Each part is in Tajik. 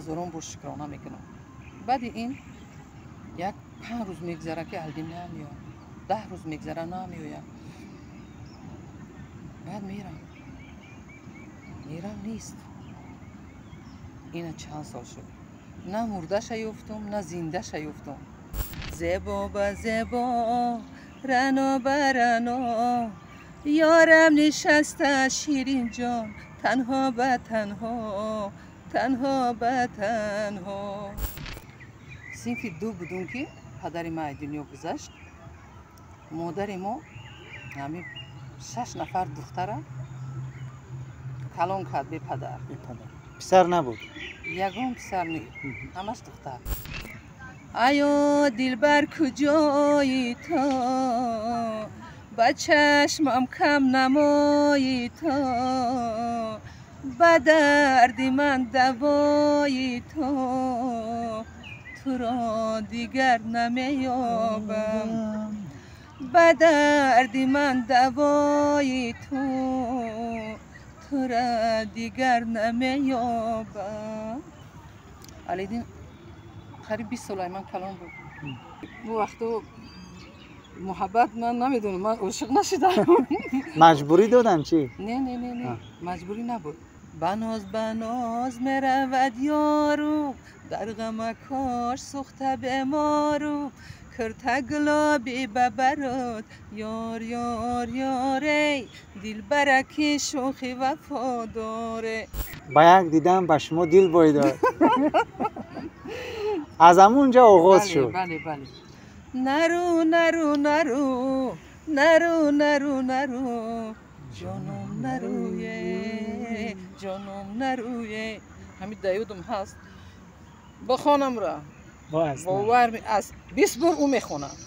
Ҳазорон бор шукрона мекунам. Баъди ин як 5 рӯз мегзара, ки Алидин намеояд, 10 рӯз мегзара, намеояд. Баъд мерам, мерам, нест. Ина чанд сол шуд, на мурдаша ёфтум, на зиндаша ёфтум. Зебо ба зебо, рано ба рано, ёрам нишаста, ширинҷон, танҳо ба танҳо, танҳо ба танҳо. Синфи ду будум, ки падари ман аз дунё гузашт. Модари мо ҳами шаш нафар духтара калон кард бепадар. Писар набуд? Ягон писар не, ҳамаш духтар. Аё дилбар, куҷои то, ба чашмам кам намои то, ба дарди ман давои то, туро дигар намеёбам, ба дарди ман давои ту, тура дигар намеёбам. Алидин қариб 20 солаи ман калон буд. Бу вақто муҳаббат ман намедонам, ман ошиқ нашудам. Маҷбурӣ додан чӣ? Не, не, не, не, маҷбурӣ набуд. Ба ноз, ба ноз меравад ёру, дар ғамакош сӯхта бемору, курта гулобӣ ба барот, ёр, ёр, ёрей, дилбараки шӯхи вафодоре. Ба як дидан ба шумо дил боидод, аз ҳамун ҷо оғоз шуд. Бале, бале. Нару, нару, нару, нару, нару, нару, ҷоном наруе, ҷоном наруе. Ҳамин даёдум ҳаст, бихонамра, бовар, аз 20 бор ӯ мехонад.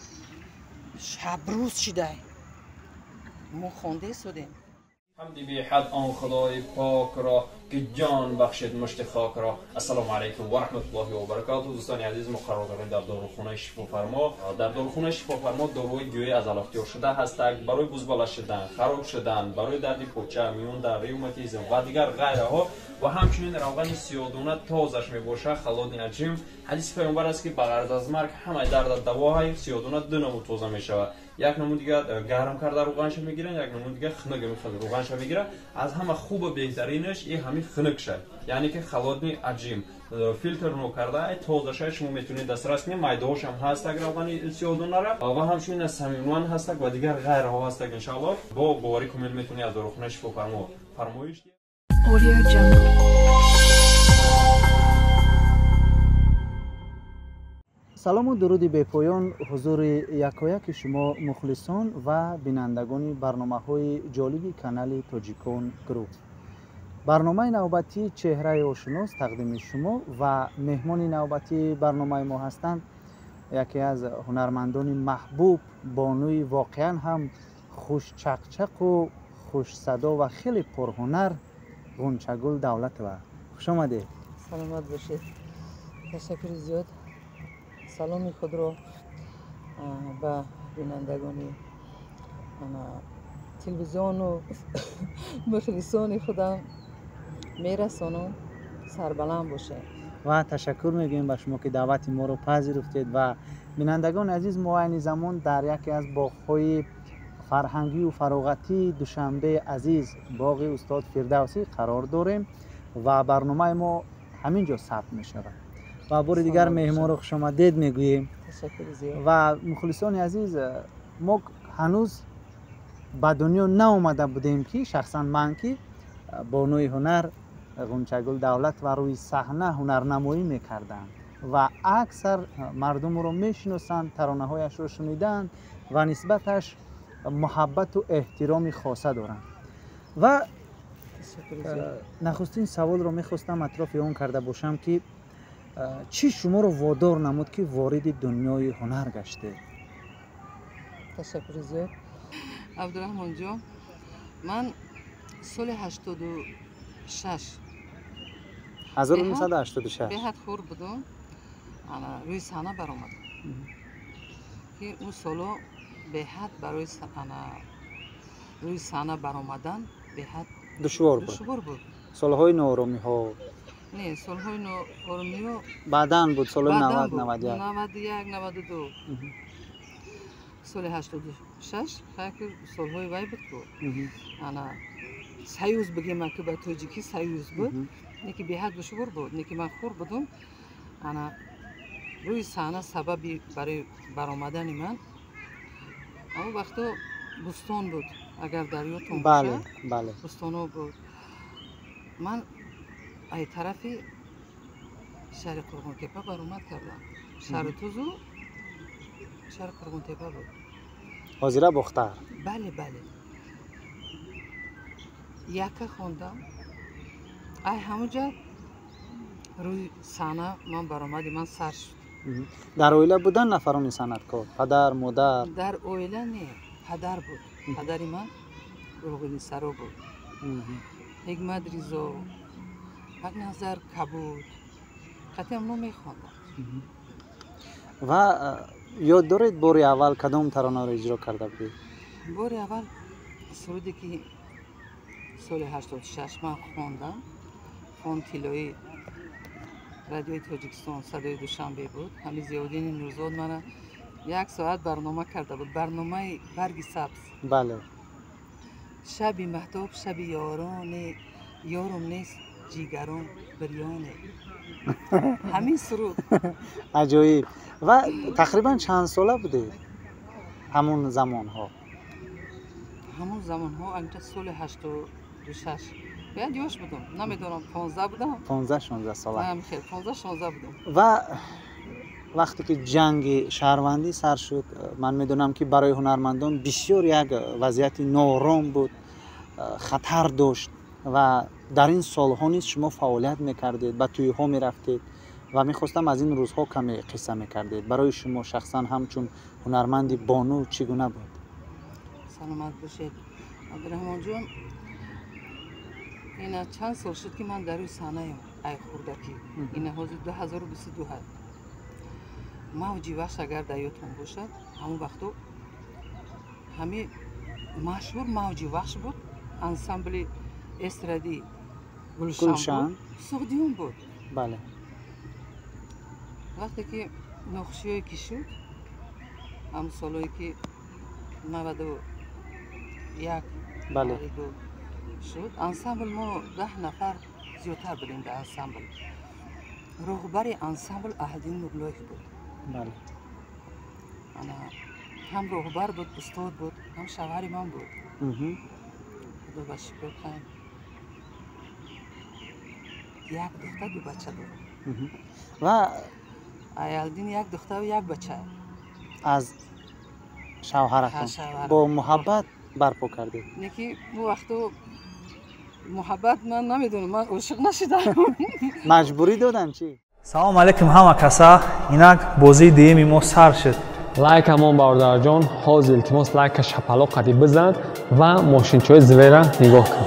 Шабрӯз шидай, мо хонда истодем. Ҳамди беҳад он Худои покро, ки ҷон бахшид мушти хокро. Ассалому алайкум ва раҳматуллоҳи ва баракату. Дӯстони азиз, мо қарор дорем дар дорухонаи Шифофармо. Дар дорухонаи Шифофармо доруҳои гиёҳӣ аз алафтиёр шуда ҳастак, барои бузбала шудан, хароб шудан, барои дарди поча, миёндар, ревматизм ва дигар ғайраҳо, ва ҳамчунин равғани сиёдона тозаш мебошад, холодный отжим. Ҳадиси Паёмбар аст, ки ба ғараз аз марг ҳамаи дарда давоҳай. Сиёдона ду намуд тоза мешавад: як намуд дига гарм карда рӯғанша мегиранд, як намуд дига хунук рӯғанша мегиранд. Аз ҳама хубу беҳтаринаш и ҳамин хунук шад, яъне ки холодный отжим, филтр нокарда тозаша. Шумо метавонед дастрас кунед, майдаҳошам ҳастак равғани сиёдонара, ва ҳамчунин аз самиман ҳастак ва дигар ғайраҳо ҳастак. Иншаалло, бо боварӣ комил метавонед аз дорухонаи Шифофармо фармоиш. Audio Jungle. Салому дуруди бепоён ҳузури якояки шумо, мухлисон ва бинандагони барномаҳои ҷолиби канали Тоҷикон Груп. Барномаи навбатии «Чеҳраи ошинос» тақдими шумо, ва меҳмони навбатии барномаи мо ҳастанд яке аз ҳунармандони маҳбуб, бонуи воқеан ҳам хушчақчақу хушсадо ва хеле пурҳунар Ғунчагул Давлатова. Хушомадед. Саломат бошед, ташаккури зиёд. Саломи худро ба бинандагони телевизиону мухлисони худам мерасонам. Сарбаланд бошед. Ва ташаккур мегӯем ба шумо, ки даъвати моро пазируфтед. Ва бинандагони азиз, мо айни замон дар яке аз боғҳои фарҳангию фароғатии Душанбеи азиз, боғи устод Фирдавсӣ, қарор дорем ва барномаи мо ҳамин ҷо сабт мешавад. Ва бори дигар меҳмонро хушомадед мегӯем. Ва мухлисони азиз, мо ҳанӯз ба дунё наомада будем, ки шахсан ман, ки бонуи ҳунар Ғунчагул Давлатова рӯи саҳна ҳунарнамоӣ мекарданд ва аксар мардумро мешиносанд, таронаҳояшро шунидаанд ва нисбаташ муҳаббату эҳтироми хоса доранд. Ва нахустин саволро мехостам атрофи он карда бошам, ки чӣ шуморо водор намуд, ки вориди дунёи ҳунар гаштед? Ташаккури зиёд, Абдураҳмонҷон. Ман соли 86, 1986, беҳад хурд будум, рӯи саҳна баромадам, ки он соло беҳад барои рӯи саҳна баромадан беҳад душвор буд. Душвор буд. Солҳои нооромиҳо. Не, солҳои ноормиё баъдан буд, солҳои 90, 91. 91, 92. Соли 86 хайки солҳои вай буд ку. Ана союз бигем, ки ба тоҷикӣ союз буд, неки беҳад душвор буд, неки ман хур будум. Ана рӯи саҳна сабаби барои баромадани ман он вақто бӯстон буд, агар дар ёдтон бошад. Бале. Бӯстоно буд. Ман ай тарафи шаҳри Қурғонтепа баромад кардам. Шаҳри Тузу, шаҳри Қурғонтепа буд. Ҳозира Бохтар. Бале, бале. Яка хондам. Ай ҳамуҷа рӯи саҳна ман баромади ман сар шуд. Дар оила будан нафарони санъаткор? Падар, модар? Дар оила не, падар буд. Падари ман Рӯғинисаро буд. Ҳикмат Ризо, Ҳақназар Кабуд. Қатъиан мо мехондам. Ва ёд доред бори аввал кадом таронаро иҷро карда будед? Бори аввал суруде ки соли 86 ман хондам, фон тиллои радиои Тоҷикистон садои Душанбе буд. Ҳамин Зиёддини Нурзод мана як соат барнома карда буд, барномаи барги сабз. Бале. Шаби маҳтоб, шаби ёроне, ёрум нест, ҷигарон бирёне. Ҳамин суруд. Аҷоиб. Ва тақрибан чанд сола будед ҳамун замонҳо? Ҳамун замонҳо анҷа соли 86 бояд ёш будам, намедонам, 15 будам. 15-16 сола. Хел, 15-16 будам. Ва вақте ки ҷанги шаҳрвандӣ сар шуд, ман медонам ки барои ҳунармандон бисёр як вазъияти ноором буд, хатар дошт ва дар ин солҳо низ шумо фаъолият мекардед, ба тӯйҳо мерафтед ва мехостам аз ин рӯзҳо каме қисса мекардед. Барои шумо шахсан ҳамчун ҳунарманди бону чӣ гуна буд? Саломат бошед, Абдураҳмонҷон. Ина чанд сол шуд ки ман дар рӯи саҳнаям, ай хурдакӣ. Ина ҳозир 2022 ҳаст. Мавҷи вахш агар дар ёдтон бошад, ҳамон вақто ҳами машҳур мавҷи вахш буд, ансамбли эстрадӣ Гулшан буд, Суғдиён буд. Бале. Вақте ки нохушиҳое ки шуд, ҳамон солҳое ки 91, 92 шуд, ансамбл мо 10 нафар зиёдтар будем дар ансамбл. Роҳбари ансамбл Аҳдин Нурлоев буд. Бале. Ана ҳам роҳбар буд, устод буд, ҳам шавҳари ман буд. Худо ба шукр, хайр. Як духтар, ду бача дорам. Ва Аялдин як духтару як бача. Аз шавҳаратон бо муҳаббат барпо кардед? Неки он вақто муҳаббат ман намедонам, ман ошиқ нашудам. Маҷбурӣ доданд чӣ? Салом алейкум ҳама каса. Инак бозии дуюми мо сар шуд. Лайк ҳамон бародарҷон, ҳозир илтимос лайка шапалоқ қади бизан ва мошинчаҳои звера нигоҳ кун.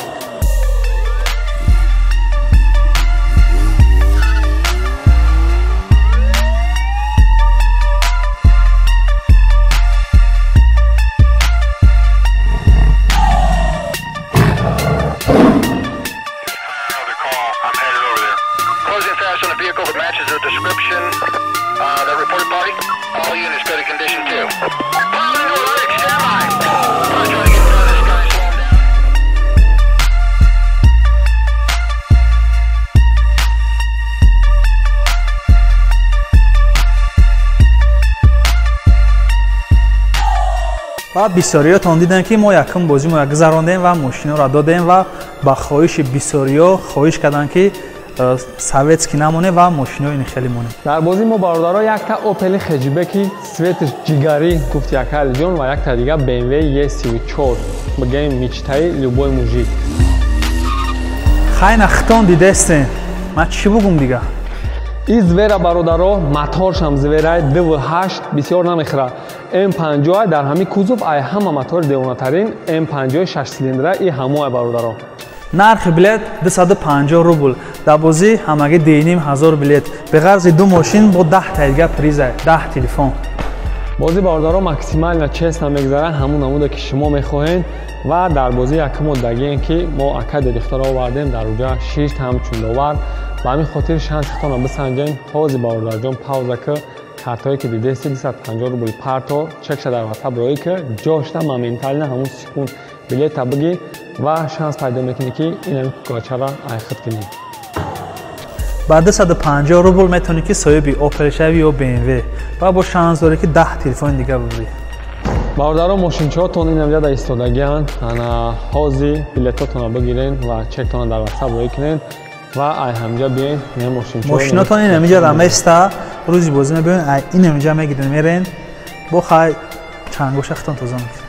Ва бисёриётон диданд ки мо якум бозимоя гузарондем ва мошиноро додем ва ба хоҳиши бисёриё хоҳиш карданд ки советский намонем ва мошинои ин хеле монем. Дар бозӣ мо бародаро якта Opel хеҷбеки светиш ҷигарӣ гуфт яка Алиҷон ва якта дига BMW E34 бигӯем мечтаи любой мужик. Хайна хитон дидестен, ман чӣ бугум дига? И звера бародаро моторшам зверай DV8 бисёр намехӯрад. М50 дар ҳамин кузов ай ҳама мотори девонатарин М50 6 силиндра и ҳамоай бародаро. Нархи билет 250 рубл. Дар бозӣ ҳамагӣ 2500 билет. Беғарзи ду мошин бо 10 та дига приза, 10 телефон. Бозӣ бародаро максимально честно мегзарад, ҳамун намуде ки шумо мехоҳед ва дар бозӣ якум моддагием ки мо ака дедихторо овардем дар уҷа шишт ҳамчун довар Ба ҳамин хотир шанситонро бисанҷен. Ҳозир бародарҷон пауза ки картҳое ки дидеси 250 рубл парто чекша дар ватсап роӣ ки ҷошта моментально ҳамун секунд билета бигӣ ва шанс пайдо мекунӣ ки инами куклачаро айхид кунӣ. Ба 250 рубл метавонӣ ки соҳиби Opel шавӣ ё BMW ва бо шанс дорӣ ки 10 телефони дига бибурӣ. Бародаро, мошинчаҳотон инамҷа дар истодагианд. Ана ҳозир билетотонро бигирен ва чектонро дар ватсап роӣ кунен ва ай ҳамҷа биен мошинчаҳо. Мошинотон инамиҷа раместа, рӯзи бозӣ мебиён, ай инамиҷа мегирен мерен, бо хай чангоша хитон тоза мекунед.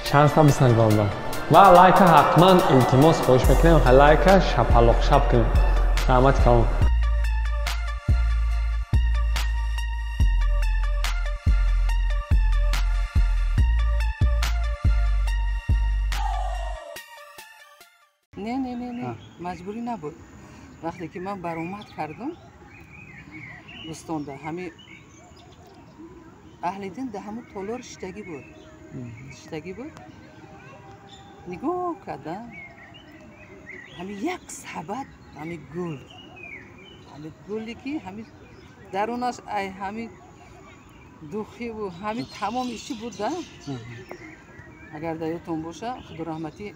Шанса бисанҷ бародар. Ва лайка ҳатман илтимос хоҳиш мекунем, лайка шапалоқшап кунем. Раҳмати калон. Не, не, не, не, маҷбурӣ набуд. Вақте ки ман баромад кардам бӯстонда, ҳами аҳли дин дар ҳамун толор шиштагӣ буд. Шиштагӣ буд. Нигоҳ карда, ҳами як сабад ҳами гул. Ҳами гуле ки ҳами дарунаш ай ҳами духиву ҳами тамоми иши буд да. Агар дар ёдтон боша, худо раҳматӣ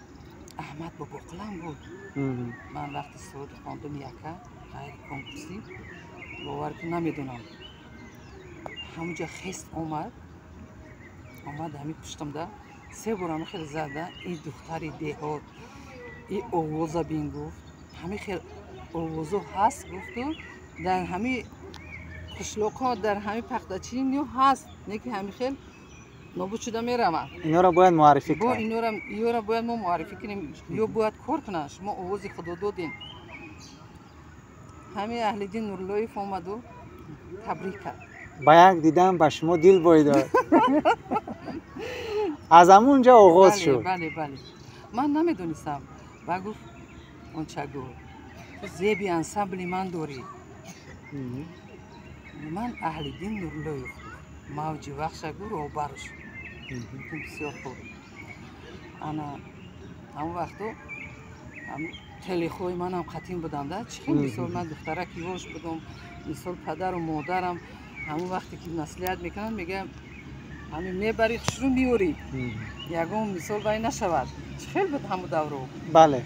Аҳмад Бобоқулам буд. Ман вақти суруд хондум яка ғайри конкурсӣ, бовар кун намедонам. Ҳамунҷа хест омад, омад ҳами пуштамда се бор ҳами хел зада, ин духтари деҳот, ин овоза бин гуфт. Ҳами хел овозо ҳаст гуфту дар ҳами қишлоқҳо, дар ҳами пахтачинӣ ҳаст, не ки ҳами хел нобуд шуда мераванд. Инора бояд муаррифӣ кард. Инора бояд мо муаррифӣ кунем, ё бояд кор кунанд. Шумо овози худо додем. Ҳамин Аҳлиддин Нуруллоев омаду табрик кард. Ба як дидан ба шумо дил бой дод. Аз ҳамун ҷо оғоз шуд. Бале, бале. Ман намедонистам. Ба гуфт онча гуфт ту зеби ансамбли ман дорӣ. Ман Аҳлиддин Нуруллоев мавҷи вахша гу роҳбарш. Бисёр хуб. Ана ҳамон вақто телехои манам қатим будам да. Чӣ хел мисол ман духтараки ёш будам, мисол падару модарам ҳамон вақте ки маслиҳат мекунанд мегӯям ҳамин мебарӣ хушрӯ меёрӣ, ягон мисол вай нашавад. Чӣ хел буд ҳамон давро? Бале.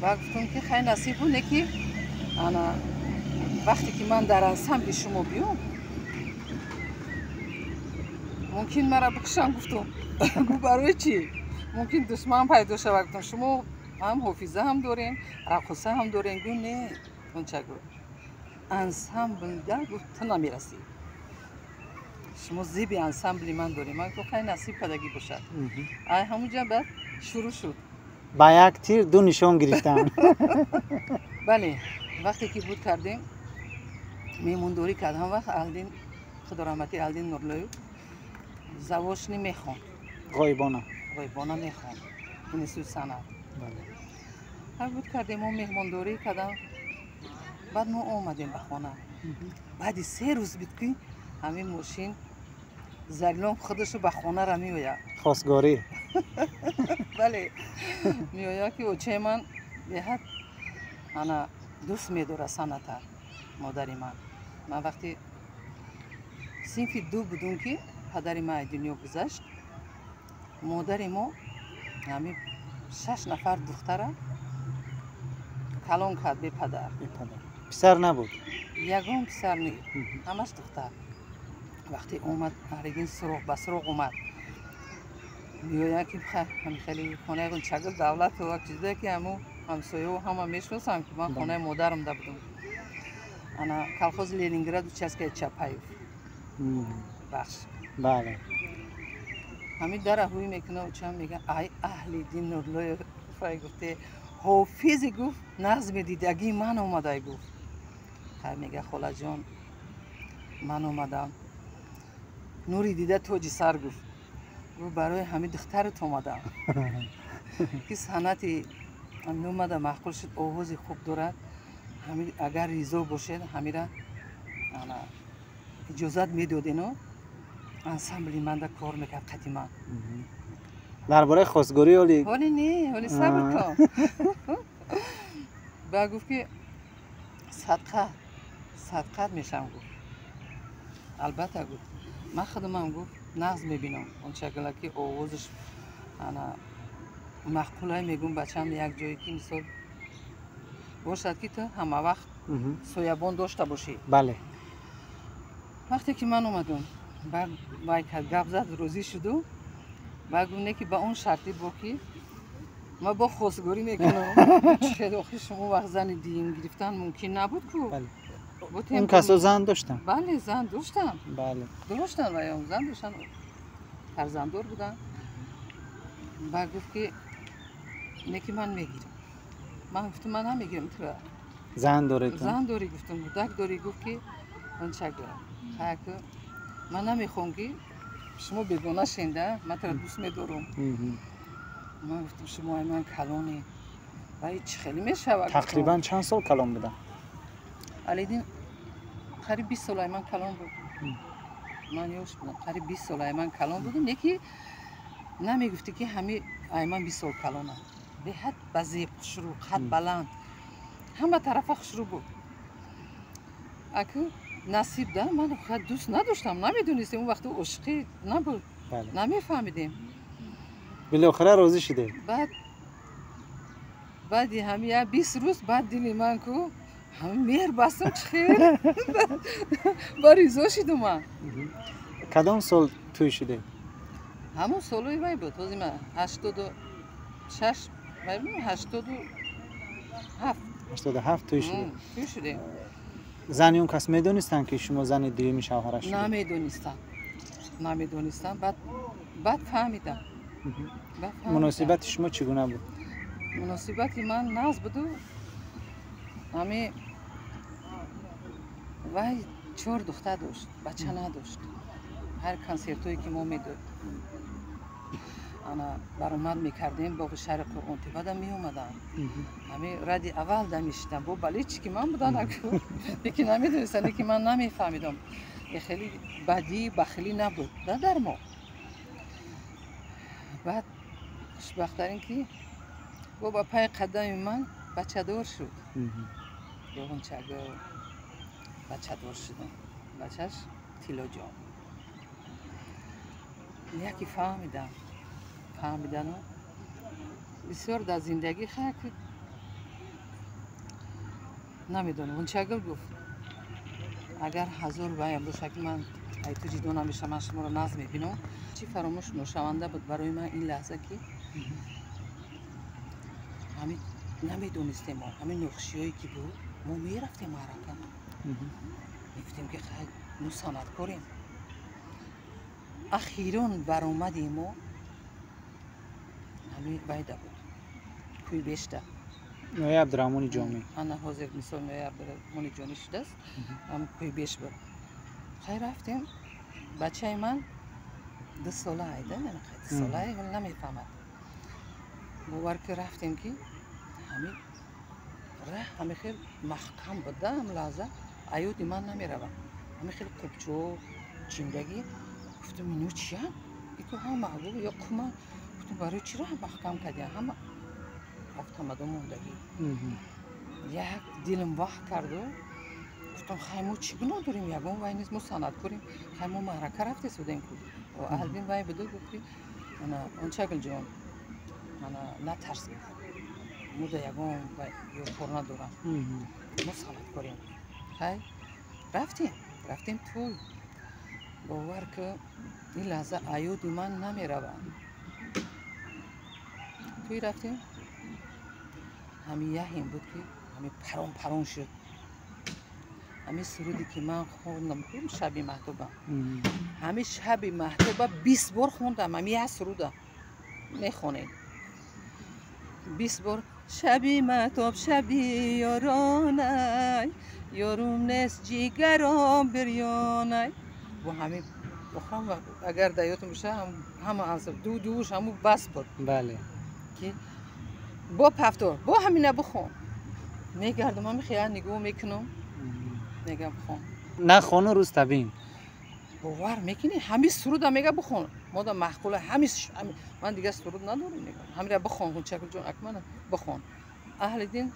Ба гуфтам ки хай насиб буд, не ки ана вақте ки ман дар ансамбли шумо биём мумкин мара бикушам гуфтум. Гуфт барои чӣ? Мумкин душман пайдо шавад. Гуфтам шумо ҳам ҳофиза ҳам дорем, раққоса ҳам дорем. Гуфт не, онча гуфт ансамблда гуфт ту намерасӣ. Шумо зеби ансамбли ман дорем. Ман гуфтам хай насиб кардагӣ бошад. Ай ҳамунҷа баъд шурӯъ шуд. Ба як тир ду нишон гирифтам. Бале, вақте ки буд кардем, меҳмондорӣ кард. Ҳам вақт Аҳлиддин, худо раҳматӣ Аҳлиддин Нуруллоев завошни мехонд. Ғоибона. Ғоибона мехонд. Институти санъат. Ҳар буд кардем, мо меҳмондорӣ кардам. Баъд мо омадем ба хона. Баъди 3 рӯз буд ки ҳамин мошин Зарилон худашо ба хонара меояд. Хостгорӣ. Бале, меояд ки очаи ман беҳад ана дӯст медорад санъата, модари ман. Ман вақти синфи 2 будум ки падари ман аз дунё гузашт, модари мо ҳамин 6 нафар духтара калон кард бепадар. Писар набуд? Ягон писар не, ҳамаш духтар. Вақте омад Аҳлиддин суроғ ба суроғ омад, меояд ки ҳамин хеле хонаи Ғунчагул Давлатова чизе ки ҳамун ҳамсояҳо ҳама мешиносанд ки ман хонаи модарам да будум. Ана колхози Ленинград участкаи Чапаев бахш. Бале. Ҳамин дара ҳуй мекунад, очам мегӯяд ай Аҳлиддин Нуруллоев фай гуфте ҳофизе гуфт назми дидагии ман омадай гуфт. Хай мегӯяд холаҷон ман омадам. Нури дида тоҷи сар гуфт. Гуфт барои ҳамин духтарат омадам. Ки санъати омада маъқул шуд, овози хуб дорад. Ҳамин агар ризо бошед ҳамира ана иҷозат медодену ансамбли манда кор мекард қати ман. Дар бораи хостгорӣ ҳоли? Ҳоли не, ҳоли сабр кун. Ба гуфт ки Садқа садқат мешавам, гуфт. Албатта, гуфт, ман худамам, гуфт, нағз мебинам он шакла ки овозаш ана маъқулай. Мегӯм, бачам як ҷое ки мисол бошад, ки ту ҳама вақт соябон дошта бошӣ. Вақте ки ман омадам, баъд вай кард, гап зад, розӣ шуду. Баъд гуфт, не ки ба он шарти бо ки ман бо хостгорӣ мекунам. Чӣ охи, шумо вақт зани дуюм гирифтан мумкин набуд ку. Он касо зан доштанд? Бале, зан доштанд. Доштанд, ваём зан доштанд, фарзанддор буданд. Баъд гуфт ки не ки ман мегирам. Ман гуфтам, ман намегирам тура. Зан доред? Зан дорӣ, гуфтам, кӯдак дорӣ. Гуфт ки он чак дорам. Ман намехоҳам ки шумо бегона шенда, ман тура дӯст медорам. Ман гуфтам, шумо ай ман калоне ва чӣ хеле мешавад? Тақрибан чанд сол калон будам? Алидин қариб 20 сол ай ман калон буд. Ман ёш будам, қариб 20 сол ай ман калон будам. Не ки намегуфтӣ ки ҳами ай ман 20 сол калонам. Беҳад ба зеб, хушрӯ, қад баланд, ҳама тарафа хушрӯ буд. Аку насиб да, ман дӯст надоштам, намедонистем, он вақти ошиқӣ набуд, намефаҳмидем. Билохира розӣ шудед? Баъд баъди ҳами як 20 рӯз баъд дили ман ку ҳами меҳр бастам, чӣ хел ба ризо шидум ман. Кадом сол тӯй шудед? Ҳамон солҳои вай буд, ҳозир ман 86, вай, 87. 87 тӯй шудед? Тӯй шудем. Зани он кас медонистанд, ки шумо зани дуюми шавҳараш шудед? Намедонистам, намедонистам. Баъд фаҳмидам. Муносибати шумо чӣ гуна буд? Муносибати ман нағз буду. Ҳами вай чор духтар дошт, бача надошт. Ҳар консертҳое ки мо медод, ана баромад мекардем, боғи шаҳри Қурғонтеппада меомадам, ҳами ради аввал дамешидам бо баличи ки ман будан, леки намедонистам, леки ман намефаҳмидам. Хеле бадӣ бахилӣ набуд да дар мо. Баъд хушбахтарин ки бо ба пай қадами ман бачадор шуд. Ёғунчаго бачадор шудам, бачаш Тиллоҷон. Яке фаҳмидам, фаҳмидану бисёр дар зиндагӣ хак намедонам. Ғунчагул гуфт, агар ҳазор ваям бошад ки ман ай ту ҷидо намешавам, ман шуморо нағз мебинам. Чӣ фаромӯш ношаванда буд барои ман ин лаҳза, ки ҳами намедонистем мо, ҳамин нохушиҳое ки буд, мо мерафтем маърака, мегуфтем ки хай, мо санъаткорем. Ахирон баромади мо ҳамин вайда буд, кӯи бешта. Ноя Абдураҳмони Ҷомӣ. Ана ҳозир мисол ноя Абдураҳмони Ҷомӣ шудааст, ҳам кӯи беш буд. Хай, рафтем. Бачаи ман 2 сола айда, 2 сола, намефаҳмад. Бовар ки рафтем, ки ҳамин раҳ ҳами хел маҳкам буд да, ҳам лаҳза аёди ман намеравам. Ҳами хел қубчо ҷиндагӣ. Гуфтам, ино чиян? Ику ҳама ё қума. Гуфтам, барои чӣ раҳ маҳкам кардиям? Ҳама рафтамаду мондагӣ. Як дилам ваҳ карду, гуфтам, хай, мо чӣ гуноҳ дорем? Ягон вай нест, мо санъаткорем. Хай, мо маърака рафтес будем ку. Аҳлдин вай буду, гуфт ки ана Ончагулҷон, ана натарс, мо да ягон ё кор надорам, мо санъаткорем. Хай, рафтем, рафтем тӯй. Бовар ки ин лаҳза аёди ман намеравад. Тӯй рафтем, ҳамин яҳем буд ки ҳамин парон парон шуд. Ҳамин суруде ки ман хондам, «Шаби маҳтоба», ҳамин «Шаби маҳтоба» 20 бор хондам. Ҳамин як суруда мехонем 20 бор. Шаби маҳтоб, шаби ёронай, ёрум нест, ҷигаром бирёнай. Бо ҳамин агар дар ёдтон боша, ҳама ду душ ҳаму бас буд. Ки бо пафтор бо ҳамина бихон. Мегардам, ҳами хеле нигоҳ мекунам, мегам, бихон. На хону, рӯз табин. Бовар мекунӣ, ҳамин суруда мега, бихон, мода маъқула ҳами. Ман дигар суруд надорам, мегам, ҳамира бихон, Ғунчакулҷон, акмана бихон. Аҳли дин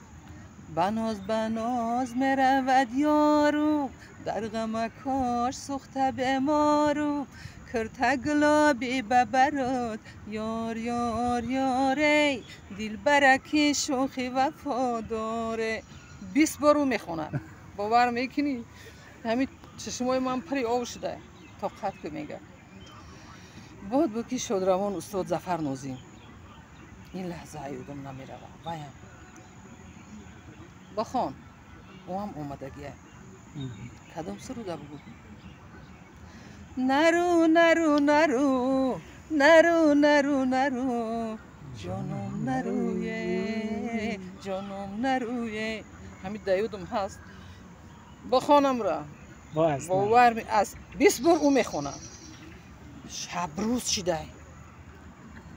Ба ноз меравад ёру, дар ғамакош сӯхта бемору, кирта гулоби ба барот, ёр ёр ёре, дилбараки шӯхи вафо доре. 20 бор ӯ мехонад. Бовар мекунӣ? Ҳамин чашмои ман пари об шуда. Тоқат ку мега. Бод буд ки шодравон устод Зафар Нозим. Ин лаҳза ёдам намерава. Ваям. Бахон. Ӯ ҳам омадагия. Кадом суруда бугу? Нару, нару, нару, нару, нару, нару, ҷоном наруе, ҷоном наруе. Ҳамин да ёдам ҳаст. Бахонамра. Бовар аз 20 бор ӯ мехонад. Шабрӯз шидай.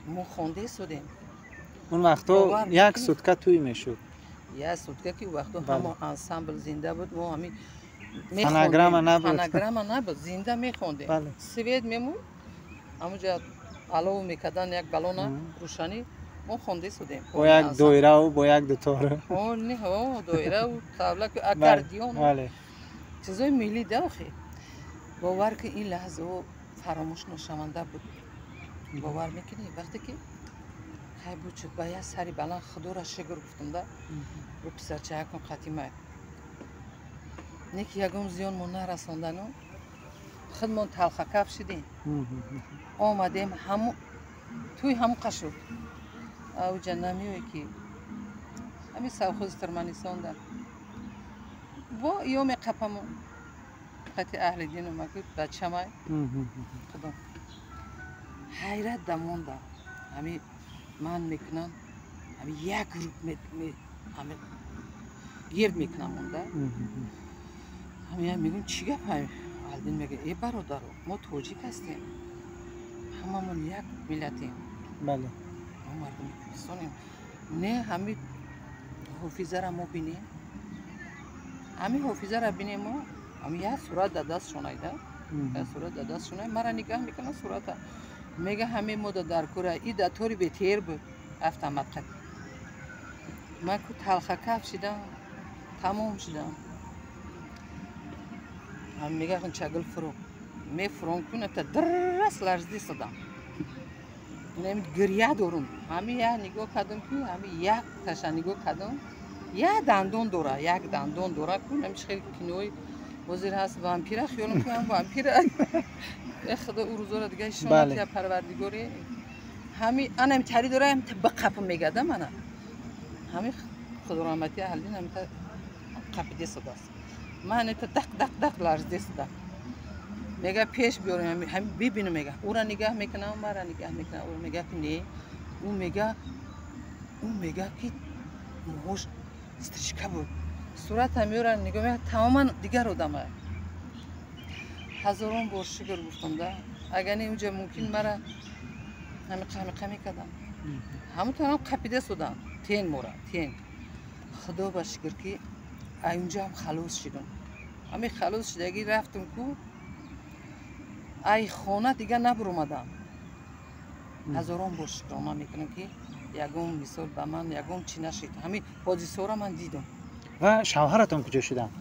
Мо хонде судем. Он вақто як сутка тӯй мешуд. Як сутка ки вақто ҳама ансамбл зинда буд, мо ҳамин фонограмма набуд. Фонограмма набуд, зинда мехондем. Свет мемуд, ҳамонҷа алов мекардан як баллона рӯшанӣ, мо хонде судем. Бо як доираву бо як дутора. Доираву таблаку аккордеон. Чизои миллӣ да охи. Бовар ки ин лаҳзаҳо фаромӯш нашаванда буд. Бовар мекунӣ? Вақте ки хай буд шуд, ба як сари баланд Худоро шукр гуфтам да. Рӯ писарчаякон қатимай. Не ки ягон зиён мо нарасондану худмон талхакаф шидем. Омадем ҳаму тӯй ҳаму қашуд. Ауҷа намеое ки ҳамин совхози Туркманистонда. Бо ё меқапамон. Қати аҳли дину маку бачамай. Худо. Ҳайрат дамонда. Ҳами ман мекунам, ҳами як рӯб ҳами гирд мекунам онда. Ҳами мегӯм чӣ гап? Алдин мега э бародаро, мо тоҷик ҳастем. Ҳамамон як миллатем. Бале. Мо мардуми Кӯҳистонем. Не ҳами ҳофизара мо бинем. Ҳами ҳофизара бинем мо, ҳами як сурат дар дастшонайда. Як сурат дар дастшонай, мара нигаҳ мекунад сурата. Мега ҳаме мо дар кура и дар тори бетер буд автомат қад. Ман ку талхакаф шидам, тамом шидам. Ҳам мега чагил фуру. Мефурон кун та драс ларзди садам. Нем гиря дорум. Ҳами як нигоҳ кардам ки ҳами як таша нигоҳ кардам. Як дандон дора, як дандон дора ку нами хеле кинои ҳозир ҳаст вампира хиёлам ки ҳам вампира. Э худо ӯ рӯзора дига ишонат я парвардигоре. Ҳами анам тари дора ҳам ба қапа мегада мана. Ҳами худо раҳмати аҳлин ҳами та қапиде садаст. Ман та дақ дақ дақ ларзде сада. Мега пеш биёрем ҳами бибинам мега. Ӯра нигаҳ мекунам, мара нигаҳ мекунам. Ӯ мега ки не. Ӯ мега ки мӯҳош стрижка буд. Сурата меёра нигоҳ мекунам, тамоман дигар одама. Ҳазорон бор шукр гуфтам да. Агар не унҷа мумкин мара ҳамиқа ҳамиқа мекардам. Ҳамон тараф қапида судам. Тен мора, тен. Худо ба шукр ки ай унҷа ҳам халос шудам. Ҳамин халос шудагӣ рафтам ку ай хона дига набуромадам. Ҳазорон бор шукрона мекунам ки ягон мисол ба ман ягон чӣ нашид. Ҳамин ҳодисаро ман дидам. Ва шавҳаратон куҷо шуданд?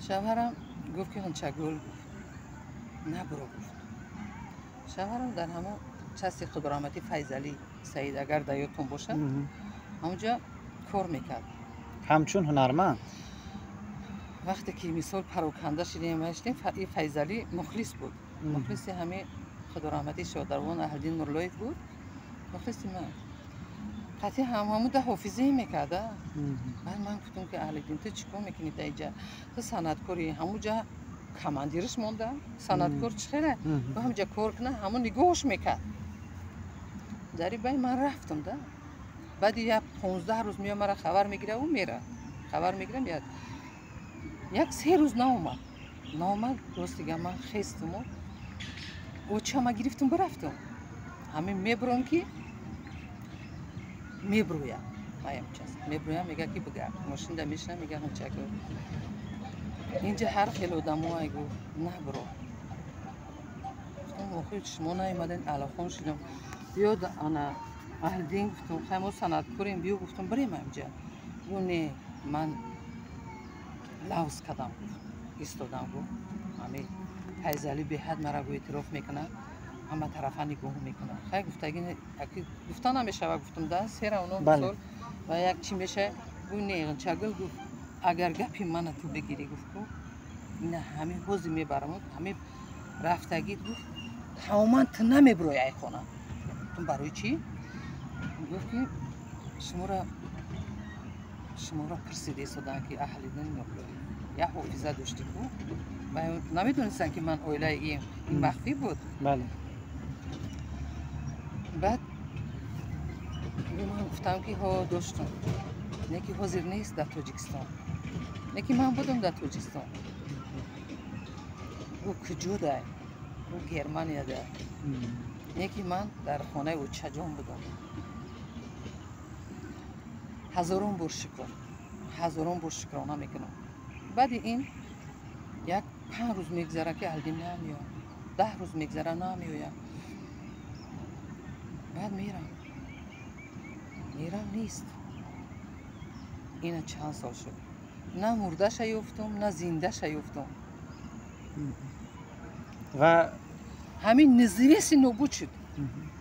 Шавҳарам гуфт ки Ғунчагул гуфт. Набуро гуфт. Шавҳарам дар ҳамон части худораҳматӣ Файзалӣ Саид агар дар ёдтон бошад, ҳамонҷа кор мекард. Ҳамчун ҳунарманд? Вақте ки мисол пароканда шидем ва шидем, Файзалӣ мухлис буд. Мухлиси ҳамин худораҳматӣ шодарвон Аҳлиддин Мурлоев буд. Мухлиси ман. Қатъи ҳамуда ҳофизӣ мекарда. Баъд ман гуфтам ки Аҳлиддин ту чӣ кор мекунӣ дар инҷа? Ту санъаткори, ҳамуҷа командирш монда. Санъаткор чӣ хеле? Ба ҳамҷа кор куна, ҳамон нигоҳш мекард. Дар ин байн ман рафтам да. Баъди як 15 рӯз меояд мара хабар мегира, ӯ мера. Хабар мегира, меяд. Як 3 рӯз наомад. Наомад, рост дига ман хестуму очама гирифтум бирафтум. Ҳамин мебурам ки мебурӯям. Маям час. Мебурӯям, мега ки бигард. Мошинда мешинам, мега Ғунчагул. Инҷа ҳар хел одамо ай гуфт, набуро. Гуфтам охир шумо наомаден, алахон шудам. Биёд ана Аҳлиддин гуфтам, хай мо санъаткорем, биё гуфтам, бирем ҳамҷа. Гуфт не, ман лавз кардам, гуфт, истодам, гуфт ҳами Файзалӣ беҳад мара гу эътироф мекунад, ҳама тарафа нигоҳ мекунад. Хай, гуфтаги гуфта намешава, гуфтум да сера оно мисол ва як чӣ меша. Гуфт не, Ғунчагул, гуфт, агар гапи мана ту бигирӣ, гуфт, ку ина ҳами ҳози мебарам, ҳами рафтагит, гуфт, тамоман ту намебирои ай хона. Гуфтум барои чӣ? Гуфт ки шуморо пурсида истоданд ки Аҳлидин як ҳофиза доштӣ ку, ва намедонистанд ки ман оилаи ин махфӣ буд. Баъд ман гуфтам ки ҳо, доштам, не ки ҳозир нест дар Тоҷикистон, не ки ман будам дар Тоҷикистон. Гуфт куҷо дай? Гуфт Германияда. Не ки ман дар хонаи очаҷон будам. Ҳазорон бор шукр, ҳазорон бор шукрона мекунам. Баъди ин як 5 рӯз мегзара ки Аҳлидин намеояд, 10 рӯз мегзара, намеояд. Баъд мерам, мерам, нест. Ина чанд сол шуд, на мурдаша ёфтум, на зиндаша ёфтум. Ва ҳамин неизвестный нобуд шуд.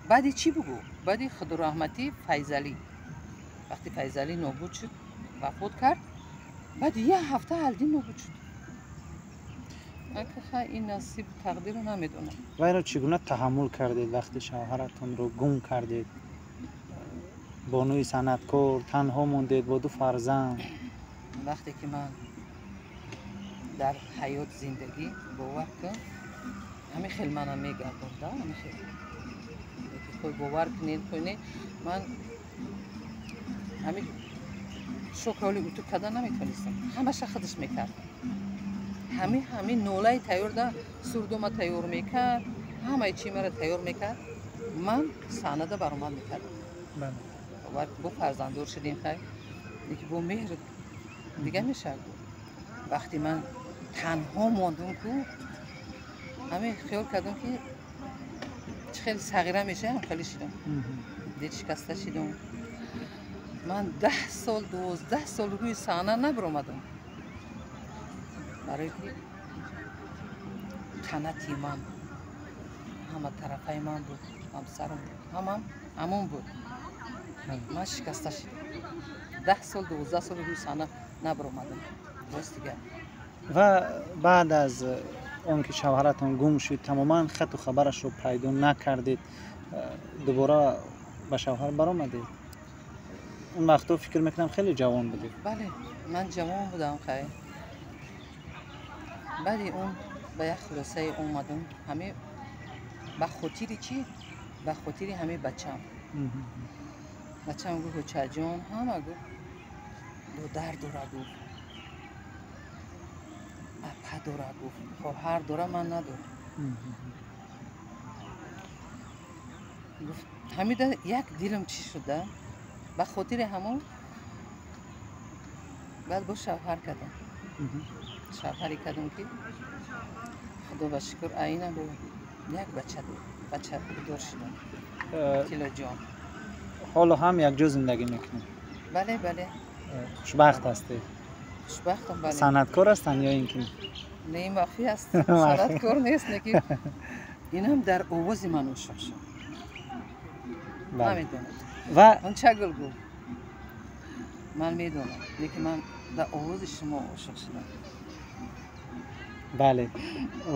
Баъди чӣ бугӯ? Баъди худораҳматӣ Файзалӣ, вақте Файзалӣ нобуд шуд, вафот кард, баъди як ҳафта Аҳлидин нобуд шуд. Хай, ин насиб тақдирро намедонам. Ва инро чӣ гуна таҳаммул кардед вақте шавҳаратонро гум кардед? Бонуи санъаткор танҳо мондед бо ду фарзанд. Вақте ки ман дар ҳаёт зиндагӣ, бовар кун, ҳамин хел мана мегардонда, ҳамин хел хой, бовар кунед, хой не, ман ҳамин шоколи утук карда наметавонистам, ҳамаша худаш мекард. Ҳамин нолаи тайёрда сурдума тайёр мекард, ҳамаи чи мара тайёр мекард, ман саҳнада баромад мекардам. Бо фарзанддор шудем, хай, леки бо меҳр дига мешавад. Вақте ман танҳо мондум ку, ҳамин хиёл кардам ки чӣ хеле сағира мешавам, хеле шидам, дилшикаста шидам. Ман 10 сол, 12 сол рӯи саҳна набаромадам, барои ки қанати ман ҳама тарафаи ман буд, ҳамсарам буд, ҳамам ҳамон буд. Ман шикаста шидам, 10 сол, 12 сол рӯи саҳна набаромадам, рост дигар. Ва баъд аз он ки шавҳаратон гум шуд, тамоман хату хабарашро пайдо накардед, дубора ба шавҳар баромадед? Он вақтҳо фикр мекунам хеле ҷавон будед. Бале, ман ҷавон будам. Хай, баъди он ба як хулосае омадам, ҳаме ба хотири чӣ? Ба хотири ҳаме бачам. Бачам гуфт очаҷон, ҳама гуфт додар дора, гуфт апа дора, гуфт хоҳар дора, ман надорам. Гуфт ҳамида як дилам чӣ шуда, ба хотири ҳамон баъд бо шавҳар кардам. Шавҳаре кардам ки худо ба шукр, аина бо як бача бача дор шудам, Тилоҷон. Ҳоло ҳам якҷо зиндагӣ мекунед? Бале, бале. Хушбахт ҳастед? Хушбахтам, бале. Санъаткор ҳастанд ё ин ки? Не, махфӣ аст, санъаткор нест, неки инам дар овози ман ошиқ шуд. Намедонам. Ва Ғунчагул гуфт ман медонам, лекин ман дар овози шумо ошиқ шудам. Бале,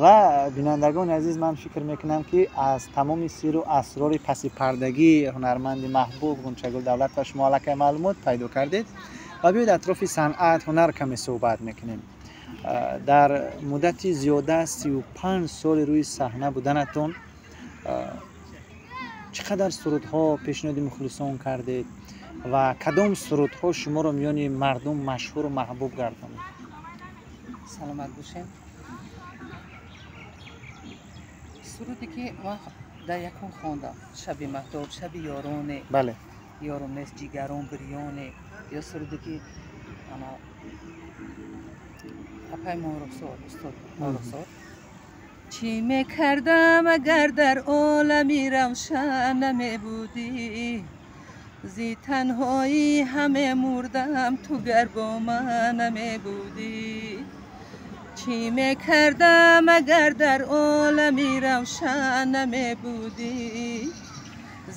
ва бинандагони азиз, ман фикр мекунам ки аз тамоми сиру асрори пасипардагии ҳунарманди маҳбуб Ғунчагул Давлатова шумо аллакай маълумот пайдо кардед. Ва биёед атрофи санъат, ҳунар каме суҳбат мекунем. Дар муддати зиёда аз 35 соли рӯи саҳна буданатон чӣ қадар сурудҳо пешниҳоди мухлисон кардед ва кадом сурудҳо шуморо миёни мардум машҳуру маҳбуб гардонид? Саломат бошем. Суруде ки ман дар якум хондам, шаби маҳтоб, шаби ёроне, ёром нест, ҷигарон бирёне, ё суруде ки ана апай Моҳрухсор, устод Моҳрухсор, чӣ мекардам агар дар олами равшан намебудӣ, Зи танҳоӣ ҳаме мурдам, ту гар бо ман намебудӣ. Чӣ мекардам агар дар олами равшан намебудӣ?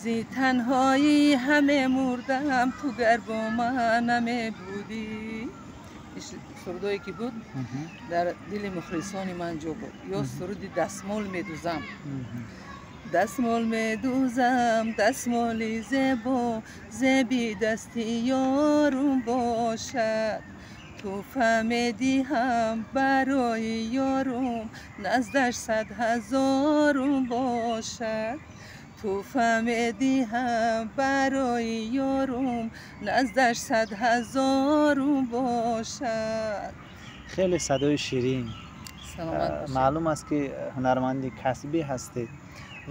Зи танҳоӣ ҳаме мурдам, ту гар бо ман намебудӣ. Сурудое ки буд, дар дили мухлисони ман ҷо буд. Ё суруди «Дастмол медузам». Дастмол медузам, дастмоли зебо, зеби дасти ёрум бошад. Тӯҳфа медиҳам барои ёрум, наздаш 100 000-ум бошад. Тӯҳфа медиҳам барои ёрум, наздаш 100 000-ум бошад. Хеле садои ширин. Саломат бошед. Маълум аст, ки ҳунарманди касбӣ ҳастед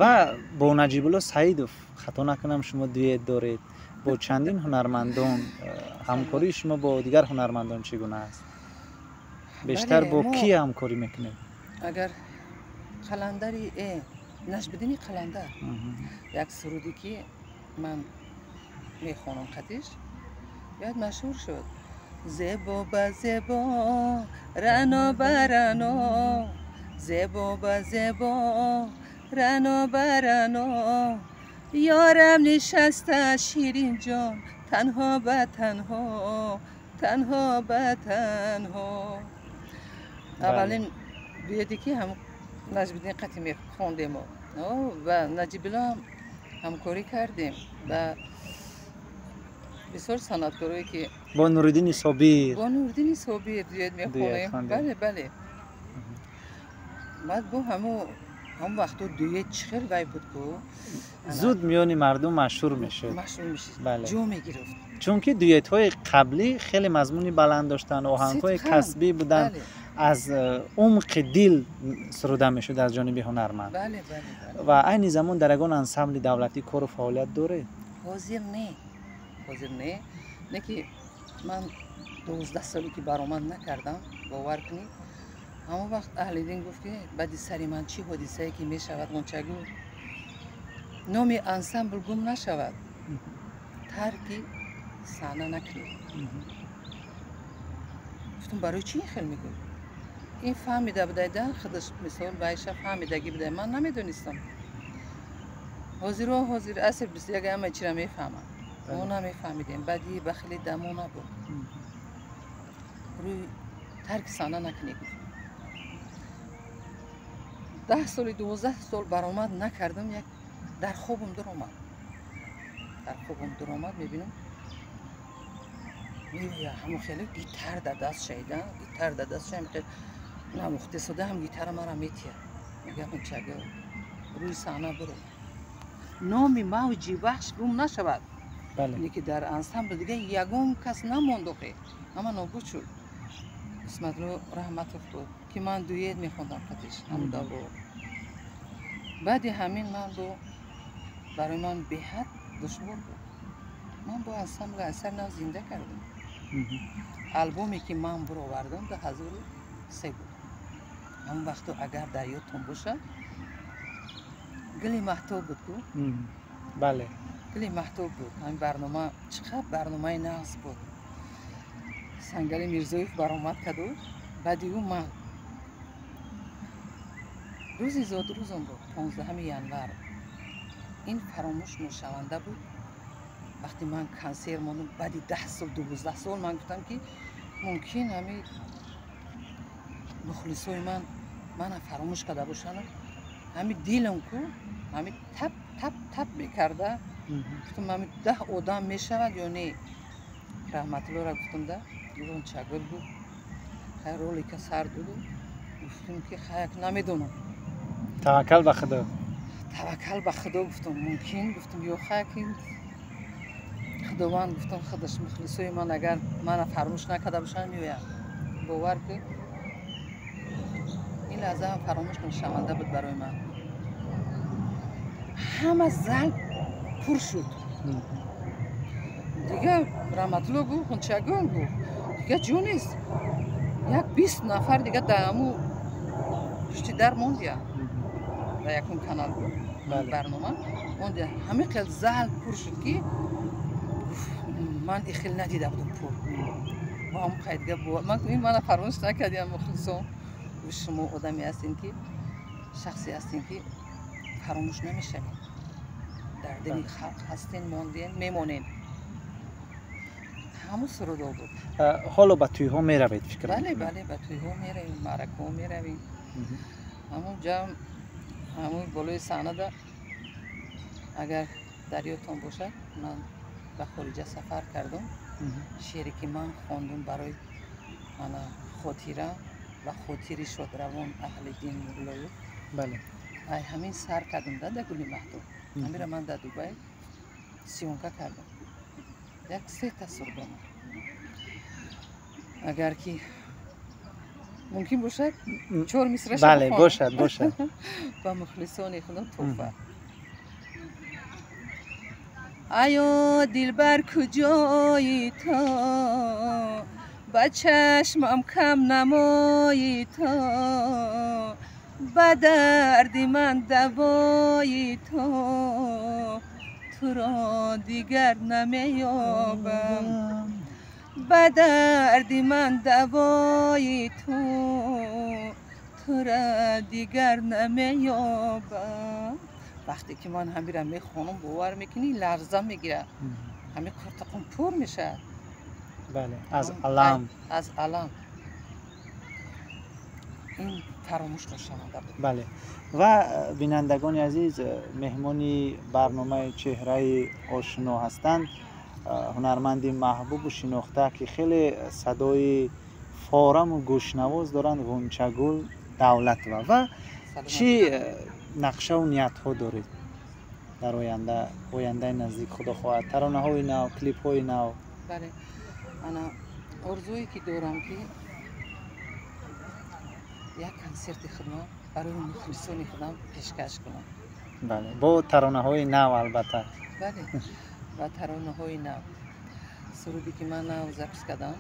ва бо Наҷибулло Саидов, хато накунам, шумо дуэт доред бо чандин ҳунармандон. Ҳамкории шумо бо дигар ҳунармандон чӣ гуна аст? Бештар Бале, бо кӣ ҳамкорӣ мекунед? Агар Қаландари Наҷмиддини Қаландар, як суруде ки ман мехонам қатиш, бояд машҳур шуд. Зебо ба зебо, рано ба рано, зебо ба зебо, рано ба рано, ёрам нишаста, ширинҷон, танҳо ба танҳо, танҳо ба танҳо. Аввалин дуэте ки ҳам Наҷмиддин қати мехондем ва Наҷибулло ҳам ҳамкорӣ кардем ва бисёр санъаткорое ки. Бо Нуриддини Собир. Бо Нуриддини Собир дуэт мехонем. Хондем. Бале, баъд бо ҳамун вақто дуэт чӣ хел вай буд ку. Зуд миёни мардум машҳур мешуд. Машҳур мешид. Бале. Ҷо мегирифт. Чунки дуэтҳои қаблӣ хеле мазмуни баланд доштанд, оҳангҳои Сидқан. касбӣ буданд, аз умқи дил суруда мешуд аз ҷониби ҳунарманд. бале бале бале Ва айни замон дар ягон ансамбли давлатӣ кору фаъолият доред? Ҳозир не, ҳозир не. Не ки ман 12 соле ки баромад накардам, бовар кунед, ҳамон вақт Аҳлиддин гуфт, ки баъди сари ман чӣ ҳодисае ки мешавад, Ғунчагул, номи ансамбл гум нашавад, тарки саҳна накунед. Гуфтум, барои чӣ ин хел мегӯй? Ин фаҳмида будайда худаш, мисол, вайша фаҳмидагӣ будай, ман намедонистам. Ҳозиро, ҳозир аср 21, ҳама чира мефаҳмам. Мо намефаҳмидем, баъди ба хеле дамо набуд. Рӯи тарки саҳна накунӣ гуфт. 10 соли, 12 сол баромад накардам. Як дар хобам дуромад, дар хобам дуромад, мебинам, меоя, ҳамон хеле гитар дар даст шайда, гитар дар даст шай, хел намухтесода, ҳам гитара мара метиҳад, мегӯяд: «Ғунчагул, рӯи саҳна биро, номи Мавҷи Вахш гум нашавад». Ки дар ансамбл дига ягон кас намонд охе, ҳама нобуд шуд. Исматулло Раҳматов буд, ки ман дуэт мехондам қатиш ҳамун давро. Баъди ҳамин ман бо барои ман беҳад душвор буд. Ман бо ансамбл аз сар нав зинда кардам. Албоме ки ман буровардам, 2003 буд. Ҳамон вақто, агар дар ёдтон бошад, «Гули маҳтоб» буд ку. Бале. «Гули маҳтоб» буд. Ҳамин барнома чӣ қадр барномаи нағз буд. Сангали Мирзоев баромад карду, баъди ӯ ман. Рӯзи зодрӯзам буд, 15 январ. Ин фаромӯш ношаванда буд. Вақте ман консерт мондам баъди 10 сол, 12 сол, ман гуфтам, ки мумкин ҳами мухлисои ман мана фаромӯш карда бошанд. Ҳами дилам ку ҳами тап тап тап мекарда. Гуфтам, ҳами 10 одам мешавад ё не? Раҳматуллоро гуфтам да, Чагул гуфт, хай, ролика сар дуду. Гуфтем, ки хай, намедонам. Таваккал ба Худо. Таваккал ба Худо, гуфтам, мумкин, гуфтам, ё хай, ки Худованд, гуфтам, худаш мухлисои ман агар мана фаромӯш накарда бошанд, меояд. Бовар ки, ин лаҳза ҳам фаромӯш нашаванда буд барои ман. Ҳама зал пур шуд. Дига Раҳматулло гуфт: «Ғунчагул», гуфт, «дига ҷо нест». Як 20 нафар дига дар ҳаму пушти дар мондия. Дар якум канал буд барнома, мондия. Ҳамин хел зал пур шуд, ки Ман ихел надида будам пул. Мо ҳам қайдга ман ин мана фаромӯш накардиам, мухлисон. Шумо одаме ҳастем ки, шахсе ҳастем ки фаромӯш намешавед. Дар дили халқ ҳастен, монден, мемонен. Ҳамун сурудҳо буд. Ҳоло ба тӯйҳо меравед, фикр? Бале, бале, ба тӯйҳо меравем, маъракаҳо меравем. Ҳамун ҷамъ, ҳамун болои саҳнада, агар дар ёдтон бошад, ман ба хориҷа сафар кардам. Шеъре ки ман хондум барои ана хотира ва хотири шодравон Аҳлиддин Мурлоев. Бале. Ай ҳамин сар кардам да гули маҳдум. Ҳамира ман дар Дубай съёмка кардам. Як сета сурдона. Агар ки мумкин бошад, чор мисраша. Бале, бошад, бошад. Ба мухлисони худам тӯҳфа. Аё дилбар, куҷои то, ба чашмам кам намои то, ба дарди ман давои то, туро дигар намеёбам. Ба дарди ман давои ту, тура дигар намеёбам. Вақте ки ман ҳамира мехонам, бовар мекунӣ, ларза мегирад, ҳами қуртақум пур мешавад. Бале, аз алам. Аз алам. Ин фаромӯш нашаванда буд. Бале, ва бинандагони азиз, меҳмони барномаи чеҳраи ошино ҳастанд ҳунарманди маҳбубу шинохта, ки хеле садои фораму гӯшнавоз доранд, Ғунчагул Давлатова. Ва чӣ нақшаву ниятҳо доред дар оянда, ояндаи наздик, худо хоҳад, таронаҳои нав, клипҳои нав? Бале, ана орзуе ки дорам, ки як консерти худам барои мухлисони худам пешкаш кунам. Бале, бо таронаҳои нав, албатта. Бале, ба таронаҳои нав. Суруде ки ман нав запись кардам,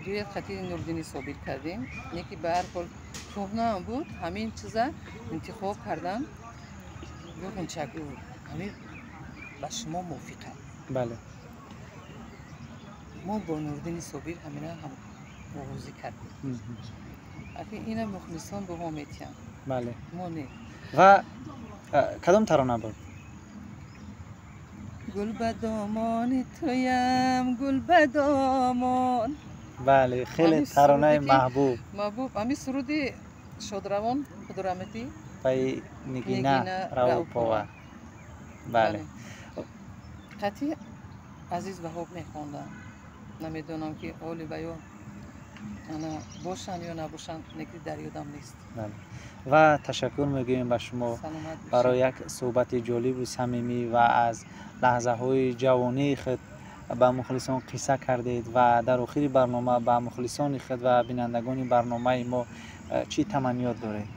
дует хати Нурдини Собир кардем, не ки ба ҳар ҳол кӯҳнаам буд, ҳамин чиза интихоб кардам. Ғунчагул, ҳамин ба шумо мувофиқад. Бале. Мо бо Нурдини Собир ҳамина ҳам оғозӣ кардем. Акн ина мухлисон ба мо метиҳанд. Бале. Мо не. Ва кадом тарона буд? Гул ба домони туям, гул ба домон. Бале, хеле таронаи маҳбуб. Маҳбуб, ҳамин суруди шодравон Худораҳматӣ паи Нигина Раупова. Бале. Қатъи Азиз Ваҳоб мехондам. Намедонам ки оли ва ё ана бошанд ё набошанд, неки дар ёдам нест. Ва ташаккур мегӯем ба шумо барои як суҳбати ҷолибу самимӣ ва аз лаҳзаҳои ҷавонии худ ба мухлисон қисса кардед. Ва дар охири барнома ба мухлисони худ ва бинандагони барномаи мо чӣ таманниёт доред?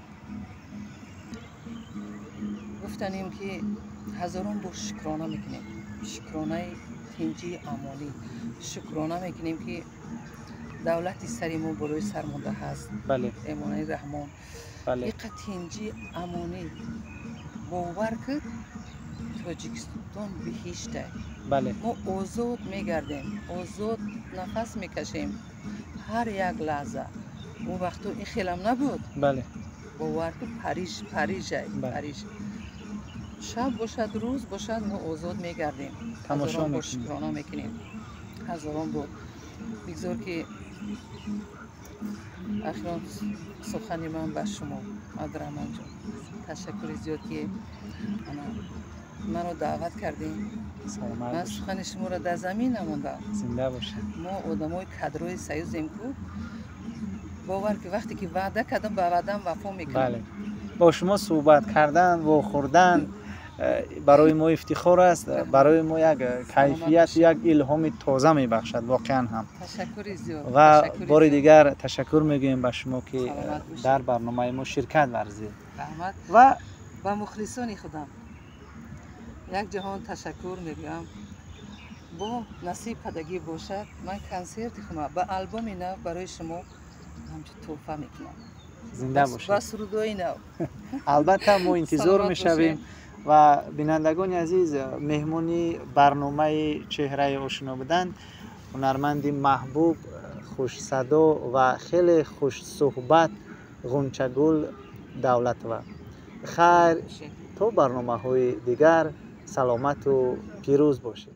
Гуфтанем ки ҳазорон бор шукрона мекунем, шукронаи тинҷии амонӣ, шукрона мекунем ки давлати сари мо болои сар монда ҳаст. Бале. Эмомалӣ Раҳмон. Бале. Иқа тинҷи амонӣ, бовар куд, Тоҷикистон биҳишта. Бале. Мо озод мегардем, озод нафас мекашем ҳар як лаҳза. Он вақту ин хелам набуд. Бале. Бовар куд, Париж, Парижай, Париж. Шаб бошад, рӯз бошад, мо озод мегардем. Тамошо Ҳазорон бор мекунем. Шукрона мекунем, ҳазорон бор. Бигзор ки ахирон сухани ман ба шумо, Абдураҳмонҷон, ташаккури зиёд, ки ана маро даъват кардем. Саломат Ман бошед. сухани шуморо дар замин намондам. Зинда бошед. Мо одамои кадрои союзем ку, бовар ки вақте ки ваъда кардам, ба ваъдам вафо мекунам. Бале, бо шумо суҳбат кардан, вохӯрдан барои мо ифтихор аст, барои мо як кайфият, як илҳоми тоза мебахшад воқеан ҳам. Ташаккури зиёд. Ва Ташаккури бори зиёд. дигар ташаккур мегӯем ба шумо, ки Саломат бошед. дар барномаи мо ширкат варзид. Раҳмат. Ва Ба мухлисони худам як ҷаҳон ташаккур мегӯям. Бо насиб кардагӣ бошад, ман консерти худам ба албоми нав барои шумо ҳамчун тӯҳфа мекунам. Зинда Ба бошед. сурудҳои нав. Албатта, мо интизор Саломат мешавем. бошед. Ва бинандагони азиз, меҳмони барномаи Чеҳраи ошино буданд ҳунарманди маҳбуб, хушсадо ва хеле хушсуҳбат Ғунчагул Давлатова. Хайр, то барномаҳои дигар саломату пирӯз бошед.